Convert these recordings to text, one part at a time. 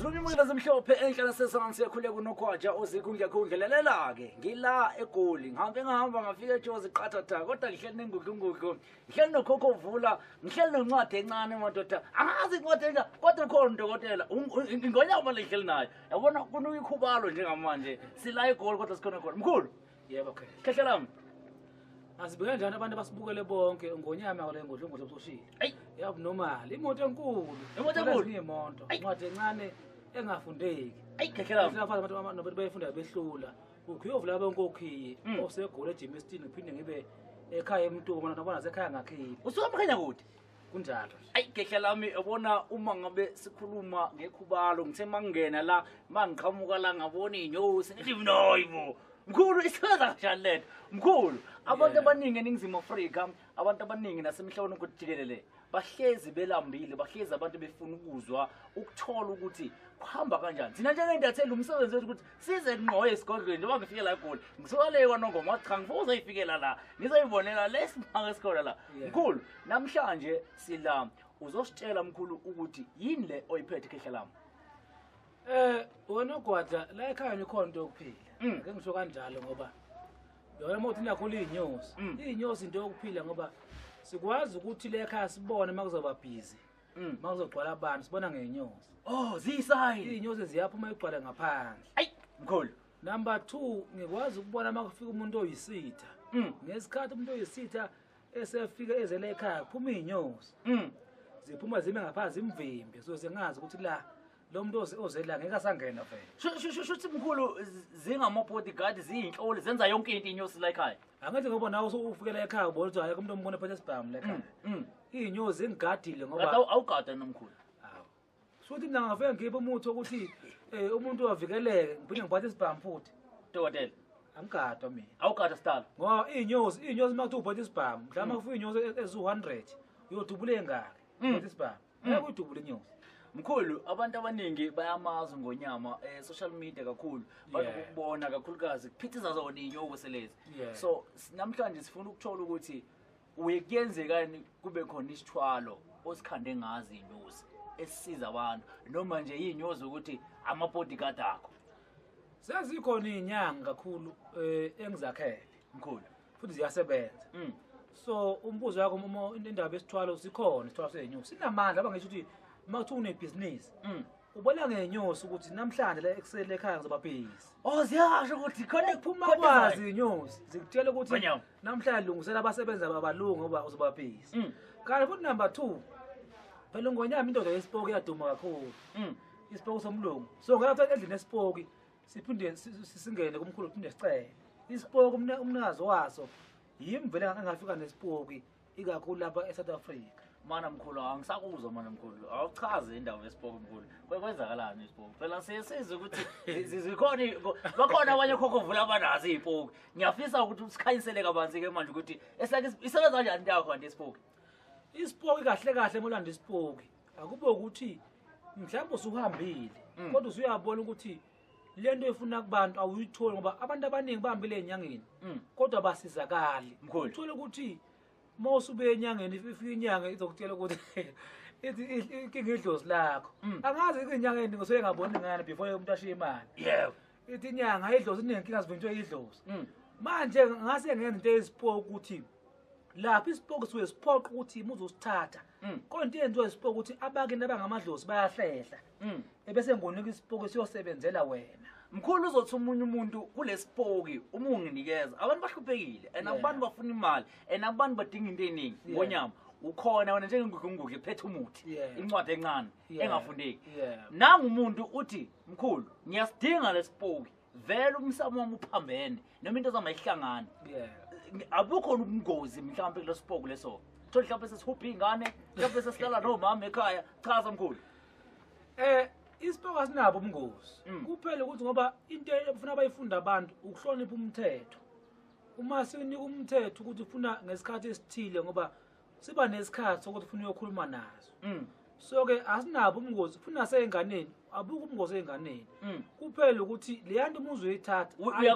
Zulumimukela zemhlophe enhlala sesangani siyakhuleka uNogwaja ozikhundla lalela ke ngila eGoli ngihambe ngahamba ngafika eJozi qathatha kodwa ngihleli nengudlungudlu ngihleli nokhokho vula ngihleli noncwadi encane madoda angazi incwadi enja kodwa ukhona udokotela ingonyama lehleli nayo yabona kunuka ikhubalo njengamanje sila eGoli kodwa sikhona khona mkhulu. Yebo ke. Khehla lami. Asibike njani abantu abasibukele bonke ngonyama kwale ngudlungudlu obushile. Ayi yabunormal imoto enkulu. Imoto enkulu. Imoto. Incwadi encane engafundeki. Ayi khehla lami. Abantu abantu bayifunda behlula. Ukuyovula bonke okhiye oseGoli eJimiston ngiphinde ngibe ekhaya eMtungwa nabona nasekhaya ngakhile. Usuka mkhanya kude. Kunjalo. Ayi khehla lami yabona uma ngabe sikhuluma ngekhubalo ngithe mangena la mangiqhamuka la ngabona inyosi ngithi noyibo. Mkhulu isebenza kanjani lento? Mkhulu abantu abaningi eNingizimu Afrika, abantu abaningi nasemhlabeni wonke jikelele bahlezi belambile, bahlezi abantu befuna ukuzwa ukuthola ukuthi kuhamba kanjani. Thina njengentatheli umsebenzi wethu ukuthi size ngqo esigodlweni njengoba ngifike la eGoli. Ngisuka le kwaNongoma cha ngifuna uzoyifikela la. Ngizoyibonela lesimanga esikhona la. Mkhulu namhlanje sila uzositshela mkhulu ukuthi yini le oyiphethe khehla lami. Wena Gwadla la ekhaya nikhona into yokuphila. Ake ngisho kanjalo ngoba yona uma uthi nakhula iy'nyosi. Iy'nyosi into yokuphila ngoba sikwazi ukuthi le ekhaya sibone uma kuzoba busy. Uma kuzogcwala abantu sibona ngey'nyosi. Oh, ziyisayini. Iy'nyosi ziyaphuma igcwale ngaphandle. Ayi, mkhulu. Number 2 ngikwazi ukubona uma kufika umuntu oyisitha. Ngesikhathi umuntu oyisitha esefika ezele ekhaya kuphuma iy'nyosi. Ziphuma zime ngaphansi imvimbi so singazi ukuthi la lo muntu ozela ngeke asangena vele. Shuthi mkhulu zingama bodyguard ziyinhloli zenza yonke into inyosi la ekhaya. Angithi ngoba nawe usufikela ekhaya ubona ukuthi hayi umuntu ombona phethe isibhamu la ekhaya. Iy'nyosi zingigadile ngoba awugada nomkhulu. Hawu. Shuthi mina ngafika ngikhiphe umuthi ukuthi umuntu avikeleke ngiphinde ngiphathe isibhamu futhi. Dokotela. Angigadwa mina. Awugada sidalo. Ngoba iy'nyosi uma kuthiwa uphethe isibhamu, mhlawumbe kufika iy'nyosi eziwu-100 uyodubula engaki uphethe isibhamu. Ngeke uyidubule inyosi. Mkhulu abantu abaningi bayamazi ngonyama social media kakhulu banokubona kakhulukazi kuphithiza zona inyosi lezi. So namhlanje sifuna ukuthola ukuthi uye kuyenzekani kube khona isithwalo osikhande ngazi inyosi esisiza abantu noma nje inyosi ukuthi ama bodyguard akho. Sezikhona izinyanga kakhulu engizakhele mkhulu futhi ziyasebenza. So umbuzo wakho uma indaba yesithwalo sikhona isithwalo senyosi sinamandla abangisho ukuthi uma kuthiwa unebhizinisi ubona ngenyosi ukuthi namhlanje la ekuseni ekhaya ngizoba busy. Oh ziyasho ukuthi khona kuphuma kwazi inyosi zikutshela ukuthi namhlanje lungisela abasebenza abalungu ngoba uzoba busy. Kanti futhi number 2 phela ngonyama indoda yesipoki iyaduma kakhulu. Isipoki somlungu. So ngapha endlini yesipoki siphinde singene kumkhulu siphinde sicele. Isipoki umnikazi waso yimi vele engafika nesipoki ikakhulu lapha eSouth Africa. Mana mkhulu angisakuzwa mana mkhulu awuchaze indawo yesipoki mkhulu kwenzakalani isipoki phela siyesizwe ukuthi zikhona bakhona abanye khokho vula abanazo izipoki ngiyafisa ukuthi usikhanyisele kabanzi ke manje ukuthi esake isebenza kanjani into yakho kanti isipoki. Isipoki kahle kahle molanda isipoki akube ukuthi mhlawumbe usuhambile kodwa usuyabona ukuthi lento efuna kubantu awuyitholi ngoba abantu abaningi bahambile enyangeni kodwa basizakali. Uthola ukuthi mawusube enyangeni ifika inyanga izokutshela ukuthi ithi inkinga idlozi lakho. Angazi inyangeni ngisuke ngabona ingane before umuntu ashiye imali. Yebo. Ithi inyanga idlozi inenkinga sivintwe idlozi. Manje ngase ngenza into eyisipoki ukuthi lapha isipoki suke siphoqa ukuthi uzosithatha. Kodwa into eyenziwa isipoki ukuthi abakini abangamadlozi bayahlehla. Ebese ngonika isipoki siyosebenzela wena. Mkhulu uzothi umunye umuntu kulesipoki uma unginikeza abantu bahluphekile and abantu bafuna imali and abantu badinga into eningi ngonyama ukhona wena njengengudlungudlu ephethe umuthi incwadi encane engafundeki. Nangu umuntu uthi mkhulu ngiyasidinga lesipoki vele umsamo wami uphambene noma into zami ayihlangani. Abukhona ubungozi mhlawumbe kulesipoki leso. Thola mhlawumbe sesihupha ingane mhlawumbe sesilala nomama ekhaya. Chaza mkhulu. Isipoki asinabo ubungozi kuphela ukuthi ngoba into efuna abayifunda abantu ukuhlonipha umthetho. Uma sinika umthetho ukuthi ufuna ngesikhathi esithile ngoba siba nesikhathi sokuthi ufuna uyokhuluma naso. So ke asinabo ubungozi funa seyinganeni abuka ubungozi einganeni. Kuphela ukuthi le yanto uma uzoyithatha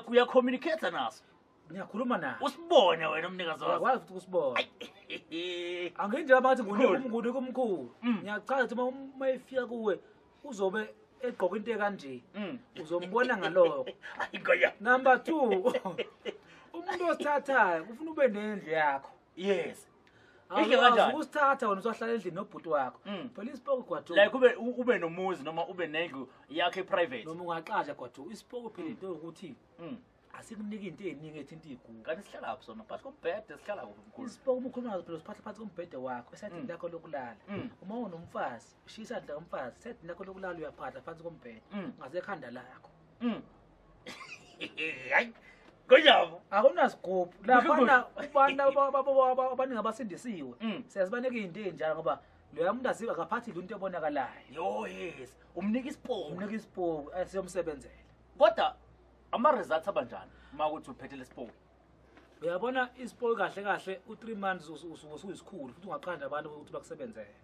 uya communicate naso. Ngiyakhuluma naye. Usibone wena umnikazi waso. Uyakwazi futhi ukusibona. Anginje abathi ngunika umkhulu. Ngiyachaza ukuthi uma efika kuwe uzobe egqoka into ekanje, uzombona ngalokho. Number 2, umuntu osithathayo ufuna ube nendlu yakho. Yes. Usithatha wena usahlala endlini nobhuti wakho. Phela isipoki Gwajo. Like ube nomuzi noma ube nendlu yakhe private. Noma ungaqasha Gwajo, isipoki phela into yokuthi asikuniki into eziningi ethinta igugu. Kanti sihlala lapho sona phakathi kombhede sihlala kuphi mkhulu? Isipoki uma ukhuluma ngazo phela usiphatha phakathi kombhede wakho, esayidini lakho lokulala. Uma unomfazi, ushiya isandla komfazi, esayidini lakho lokulala uyaphatha phansi kombhede, ngasekhanda lakho. Hayi. Kojabo akunasigubhu laphana abantu abaningi abasindisiwe siyazibanika izinto ezinjalo ngoba loya muntu aziba akaphathi into ebonakalayo. Yo yes, umnika isipoki, umnika isipoki esiyomsebenzela. Kodwa ama results abanjani uma ukuthi uphethe lesipoki? Uyabona isipoki kahle kahle u3 months usuyisikhulu futhi ungaqanda abantu ukuthi bakusebenzele.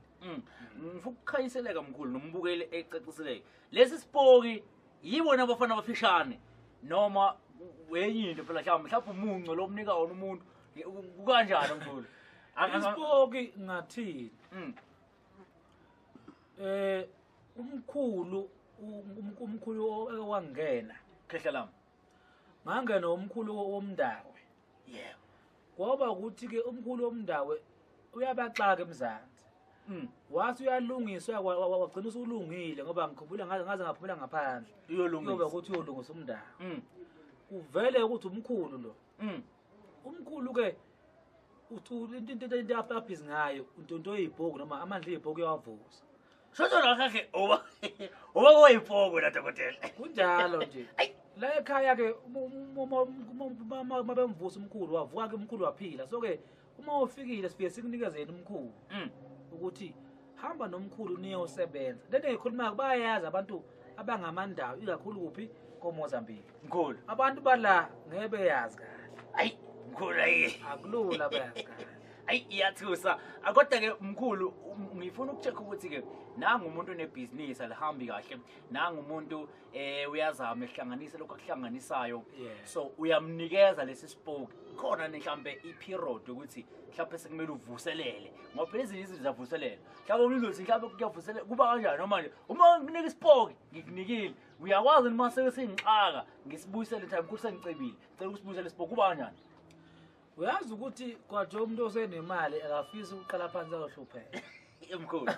Ngifuna ukukhanyiseleka mkhulu nombukeli ececiseleke. Lesi sipoki yibona abafana abafishane noma wenye into phela mhlawumbe umunco lo umnika wona umuntu kukanjani mkhulu? Isipoki ngathini? Umkhulu umkhulu owangena khehla lami. Ngangena umkhulu womndawe. Yebo. Ngoba ukuthi ke umkhulu womndawe uyabaxaka eMzansi. Wathi uyalungiswa wagcina usulungile ngoba ngikhumbula ngaze ngaphumela ngaphandle. Uyolungisa. Kuyoba ukuthi uyolungisa umndawe. Kuvele ukuthi umkhulu lo. Umkhulu ke uthi into abhizi ngayo into eyibhoku noma amandla eyibhoku uyawavusa. Shotho la kahle oba oyibhoku la dokotela. Kunjalo nje. La ekhaya ke uma bemvusa umkhulu wavuka ke umkhulu waphila. So ke uma ufikile sifike sikunikeze yena umkhulu. Ukuthi hamba nomkhulu niyosebenza. Lento engikhuluma bayayazi abantu abangamandawo ikakhulu kuphi koMozambique. Mkhulu. Abantu bala ngeke beyazi kahle. Ayi mkhulu ayi. Akulula bayazi kahle. Ayi iyathusa. Kodwa ke mkhulu ngifuna ukucheck ukuthi ke nanga umuntu onebhizinisi alihambi kahle, nanga umuntu uyazama ehlanganisa lokho akuhlanganisayo. So uyamnikeza lesi sipoki. Khona mhlambe i-period ukuthi mhlawumbe sekumele uvuselele. Ngoba phela ezinye izinto ziyavuselela. Mhlawumbe umuntu uthi mhlawumbe kuyavuselela kuba kanjani noma nje uma ngikunika isipoki ngikunikile uyakwazi noma sengixaka ngisibuyisele time mkhulu sengicebile. Ngicela ukusibuyisela isipoki kuba kanjani? Uyazi ukuthi Gwajo umuntu osenemali akafisi ukuqala phansi ayohlupheka. Mkhulu.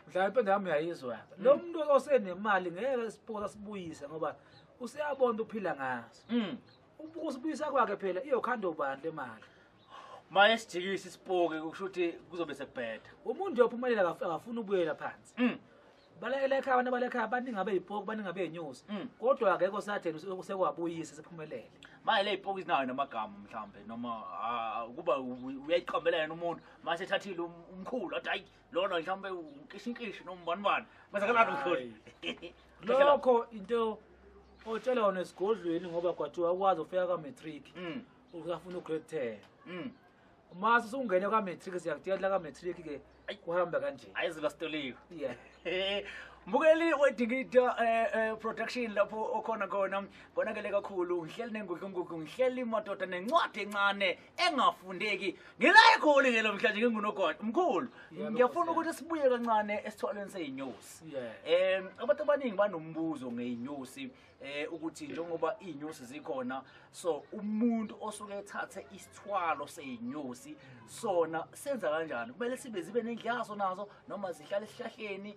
Mhlawumbe nami uyayizwa. Lo muntu osenemali ngeke isipoki asibuyise ngoba useyabona uphila ngaso. Ukusibuyisa kwakhe phela iyokhanda ubani le mali. Maye sijikisa isipoki kusho ukuthi kuzobe sekubheda. Umuntu uyophumelela akafuna ubuyela phansi. Balekela ekhaya abantu balekha baningi abeyipoki baningi abeyinyusi. Kodwa akekho satheni usekwabuyisa sephumelele. Maye le ipoki zinayo namagama mhlambe noma kuba uyayiqambela yena umuntu mase ethathile umkhulu athi hayi lona mhlambe unkishinkishi noma ubani bani. Masakalana mkhulu. Lokho into otshela wona esigodlweni ngoba kwathiwa ukwazi ufika ka matric. Usafuna ugrade 10. Uma usungene ka matric siyakutshela ka matric ke kuhamba kanje. Ayizula sitoliko. Yeah. Mbukeli weDingida production lapho okhona khona bonakele kakhulu ngihleli nenguqu ngihleli madoda nencwadi encane engafundeki ngila ekholi ke namhlanje ngingunogodo mkhulu. Ngiyafuna ukuthi sibuye kancane esitholweni seyinyosi. Abantu abaningi banombuzo ngeyinyosi ukuthi njengoba inyosi zikhona so umuntu osuke ethathe isithwalo seyinyosi sona senza kanjani? Kumele sibe zibe nendlazo nazo noma zihlale esihlahleni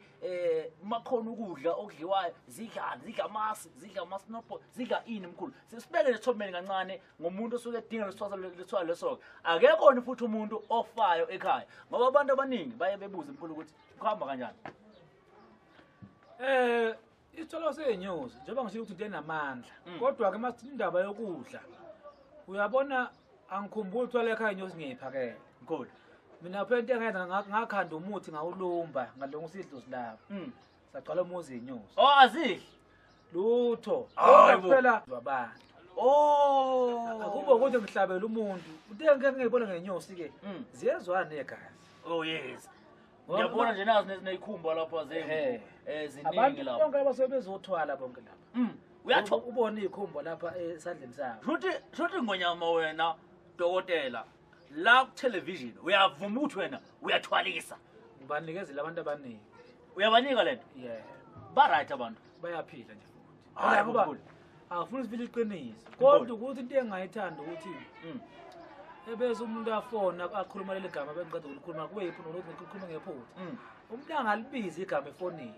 makhona ukudla okudliwayo zidlani zidla amasi zidla amasinopo zidla ini mkhulu? Sibeke lesithombeni kancane ngomuntu osuke edinga lesithwalo lesoke. Akekho futhi umuntu ofayo ekhaya ngoba abantu abaningi baye bebuze mkhulu ukuthi kuhamba kanjani. Isithwalo seyinyosi njengoba ngisho ukuthi into enamandla kodwa ke masithi indaba yokudla uyabona angikhumbuli uthwala ekhaya inyosi ngiyiphakele mkhulu. Mina phela into engenza ngakhanda umuthi ngawulumba ngalungisa idlozi lapho. Saqala umuzi inyosi. Oh azidli lutho. Phela abantu. Akubo ukuthi ngihlabela umuntu. Into engeke ngiyibona ngenyosi ke ziyezwana negazi. Oh yes. Ngiyabona nje nazo nezikhumba lapha zemvu eziningi Abantu lapha. bonke abasebezothwala bonke lapha. Uyatho ubona ikhumba lapha esandleni sabo. Shuthi ngonyama wena dokotela la ku television uyavuma ukuthi wena uyathwalisa. Ngibanikezela abantu abaningi. Uyabanika lento? Yeah. Ba right abantu. Bayaphila nje futhi. Hayi ngoba mkhulu. Awufuni sivile iqiniso. Kodwa ukuthi into engayithanda ukuthi ebese umuntu afona akhuluma leli gama bengiqeda ukulikhuluma kube yiphutha nokuthi ngikhuluma ngephutha. Umuntu angalibizi igama efonini.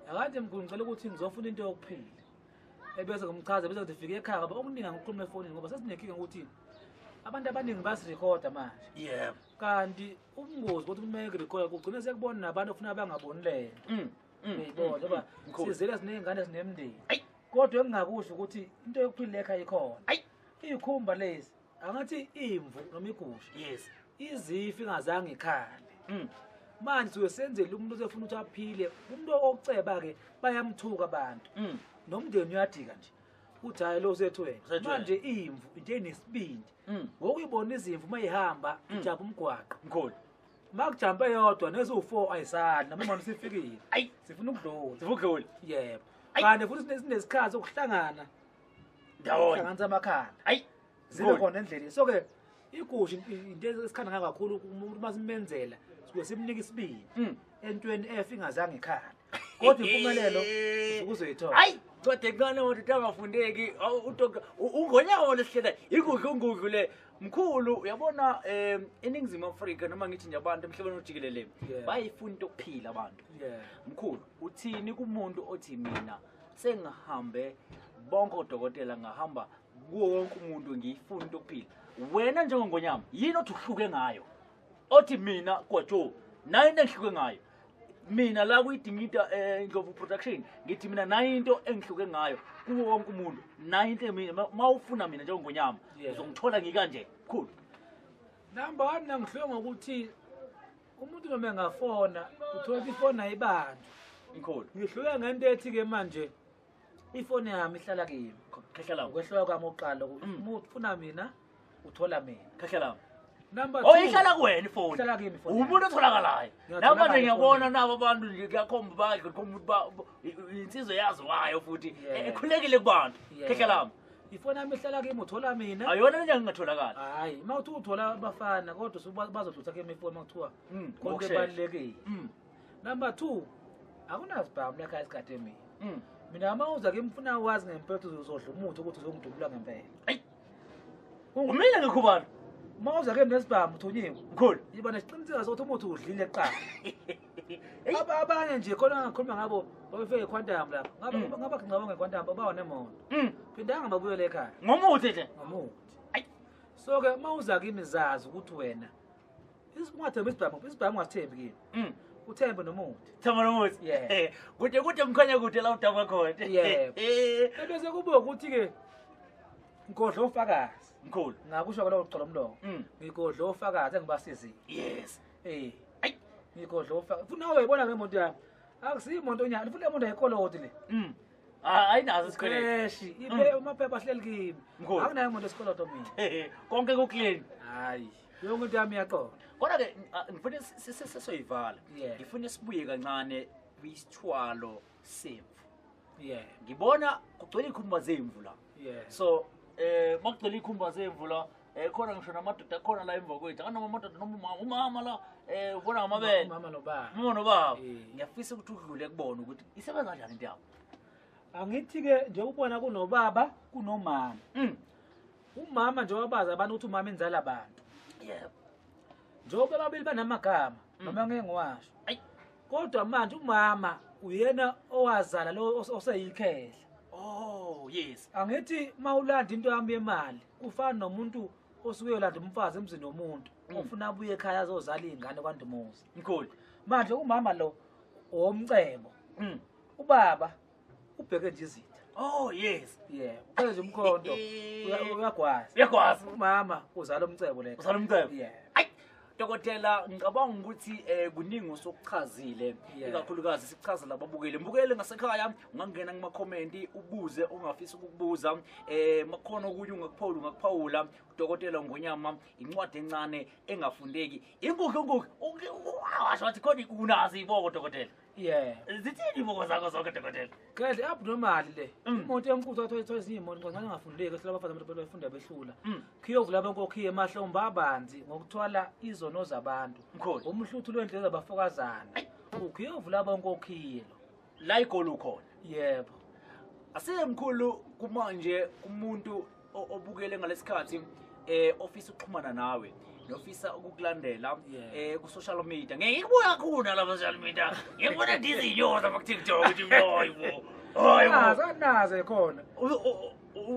Akade mkhulu ngicela ukuthi ngizofuna into yokuphila. Ebese ngimchaza bese ngifike ekhaya ngoba okuningi angikhuluma efonini ngoba sesinenkinga ukuthi abantu abaningi basirekhoda manje. Yebo. Kanti ubungozi ukuthi umuntu ekurekhoda kugcina sekubona nabantu ofuna bangaboni lento. Uyayibona ngoba sizele sinezingane sinemndeni. Kodwa engingakusho ukuthi into yokuphila ekhaya ikhona. Ikhumba lezi angathi imvu noma igusha. Yes. Izifi ingazange ikhale. Manje suke senzele umuntu osefuna ukuthi aphile, umuntu okuceba ke bayamthuka abantu. Nomndeni uyadika nje. Uthi hayi lo usethwele. Manje imvu into enesibindi. Ngokuyibona izimvu mayihamba ijamba umgwaqo. Mkhulu. Makujampe yodwa nezu4 ayisali noma imali sifikile. Ayi sifuna ukudlula. Sifuna ukudlula. Yebo. Kanti futhi sinesikhathi sokuhlangana ndawonye. Hlanganisa amakhanda. Ayi zibe khona endleleni. So ke igusha into esikhanda ngayo kakhulu umuntu masimenzela sikuye simnika isibindi entweni efa ingazange ikhale. Kodwa impumelelo uzoyithola. Hayi kodwa encane wona angafundeki ungonyawo lesihlela ikudla ungudlu le. Mkhulu uyabona eNingizimu Afrika noma ngithi nje abantu emhlabeni ojikelele bayifuna into yokuphila abantu. Mkhulu uthini kumuntu othi mina sengihambe bonke odokotela ngahamba kuwo wonke umuntu ngiyifuna into yokuphila? Wena njengongonyama yini othi uhluke ngayo? Othi mina Gwajo nayo into engihluke ngayo. Mina la kuyidingida Ndlovu Production ngithi mina nayo into engihluke ngayo kuwo wonke umuntu. Nayo into mina mawufuna mina njengongonyama uzongithola ngikanje. Mkhulu. Number 1 ngihluke ngokuthi umuntu noma engafona uthola ifoni ayibantu. Mkhulu. Ngihluke ngento ethi ke manje ifoni yami ihlala kimi. Khehla lami. Ukwehluka kwami oqala ukuthi ufuna mina uthola mina. Khehla lami. Number 2. Oh ihlala kuwena ifoni. Ihlala kimi ifoni. Umuntu otholakalayo. Namanje ngiyabona nabo abantu nje kuyakhomba badla khomba ukuthi insizwe yaziwayo futhi ekhulekile kubantu. Khehla lami. Ifoni yami ihlala kimi uthola mina. Ayona nje ngingatholakala. Hayi, mawuthi uthola abafana kodwa bazodlutha kimi ifoni makuthiwa konke kubalulekile. Number 2 akunazibhamu la ekhaya isigade mina. Mina uma uza kimi ufuna wazi ngempela uzodla umuthi ukuthi uzongidubula ngempela. Ayi. Umile ngekhubalo. Uma uza kimi nesibhamu uthunyiwe. Mkhulu. Yiba nesiqiniseko sokuthi umuthi udlile kuqala. Abanye nje khona ngakhuluma ngabo babefike eQuantum lapha. Ngaba ngicabanga ngeQuantum bawa nemoto. Phindanga babuyele ekhaya. Ngomuthi nje. Ngomuthi. Ayi. So ke uma uza kimi zazi ukuthi wena ungathembi isibhamu, isibhamu ungasithembi kimi. Uthembe nomuthi. Themba nomuthi. Yeah. Kude kude mkhanya kude la udaba khona. Yebo. Ebese kube ukuthi ke ngigodla ofakazi. Mkhulu. Ngakusho ke lokho umlomo. Ngigodla ofakazi engibasizile. Yes. Ayi ngigodla ofakazi. Futhi nawe uyayibona ngemoto yami. Akusiyo imoto onyana, futhi le moto ayikoloti le. Ayinazo isikweletu. Ibe amaphepha ahleli kimi. Akunayo imoto esikoloto mina. Konke ku clean. Hayi. Yonke into yami iyaqonda. Kodwa ke ngifuna sisoyivala. Ngifuna sibuye kancane kwisithwalo semvu. Ngibona kugcwele ikhumba zemvu la. So makugcwele ikhumba zemvu la khona ngisho namadoda khona la emva kwethu. Akanoma amadoda noma umama la ubona ngamabele. Umama nobaba. Umama nobaba. Ngiyafisa ukuthi udlule kubona ukuthi isebenza kanjani into yabo. Angithi ke nje ubona kunobaba kunomama. Umama nje wabaza abantu ukuthi umama enzala abantu. Yebo. Njengoba babili banamagama noma ngeke ngiwasho. Kodwa manje umama uyena owazala lo oseyikhehla. Oh yes. Angithi mawulanda into yami yemali kufana nomuntu osuke uyolanda umfazi emzini womuntu ofuna abuye ekhaya azozala izingane kwaNdumuzi. Mkhulu. Manje umama lo owomcebo. Ubaba ubheke nje izitha. Oh yes. Yeah. Ubheke nje umkhonto. Uyagwaza. Uyagwaza. Umama uzala umcebo le. Uzala umcebo. Yeah. Ayi Dokotela ngicabanga ukuthi kuningi osokuchazile ikakhulukazi sichaza lababukeli. Mbukele ngasekhaya ungangena kuma comment ubuze ongafisa ukukubuza makhona okunye ungakuphawula uDokotela Ngonyama incwadi encane engafundeki. Inkukhu washo wathi khona unazi iboko dokotela. Yeah. Zithini iboko zakho zonke dokotela? Kahle abnormal le. Umuntu enkulu wathola ezinye imoto ngicela ngafundeki ehlala abafana abantu befunda behlula. Khiyovula abankokhiye emahlombe abanzi ngokuthwala izono zabantu. Umhluthu lwendlela zabafokazana. Ukhiyovula abankokhiye lo. La igoli khona. Yebo. Asiye mkhulu kumanje kumuntu obukele ngalesikhathi ofisa ukuxhumana nawe nofisa ukukulandela ku social media. Ngeke ngikubuya kakhulu nalapha social media. Ngibona ndizinyoza ku TikTok ukuthi hayibo. Hayibo. Nazo khona.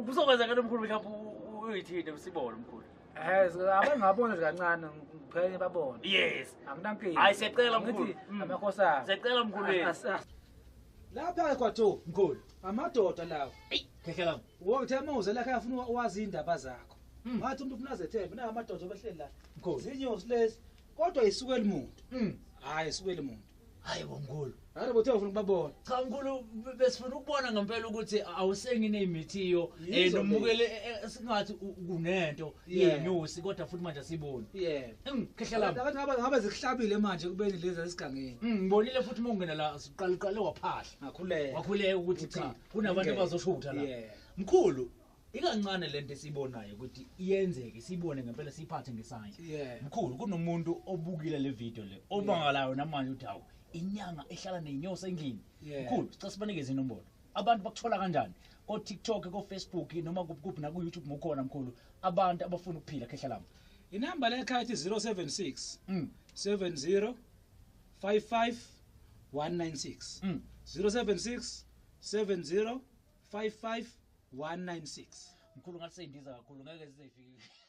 Kuzokwenzeka mkhulu mhlawumbe uyithinte usibone mkhulu. Abangabona nje kancane ngiphenye babone. Yes. Anginankinga. Hayi siyacela mkhulu. Amakhosana. Siyacela mkhulu. Lapha kwathu mkhulu. Amadoda lawo. Ey, khehlela. Wothe mawuze la khaya ufuna wazi indaba zakho. Ngathi umuntu ufuna azethembe na amadoda obehleli la. Mkhulu. Zinyosi lezi kodwa isukela umuntu. Hayi isukela umuntu. Hayi bo mkhulu. Hayi bothe ufuna ukubabona. Cha mkhulu besifuna ukubona ngempela ukuthi awusengi nezimithiyo nomukele singathi kunento yenyosi kodwa futhi manje asiboni. Yebo. Khehlela. Ngabe zikuhlabile manje kubeni lezi esigangeni. Ngibonile futhi mongena la siqale waphahla. Ngakhuleka. Wakhuleka ukuthi cha kunabantu abazoshutha la. Mkhulu ikancane lento esibonayo ukuthi iyenzeke sibone ngempela siphathe ngesandla. Mkhulu kunomuntu obukile le video le obangalayo namanje uthi hawu inyanga ehlala nenyosi endlini. Mkhulu sicela sibanikeze inombolo. Abantu bakuthola kanjani? Ko TikTok, ko Facebook noma kuphi na ku YouTube mukhona mkhulu abantu abafuna ukuphila khehla lami. Inamba le ekhaya ithi 076 70 55 196. 076 70 55 196. Mkhulu ngathi seyindiza kakhulu ngeke sizifike.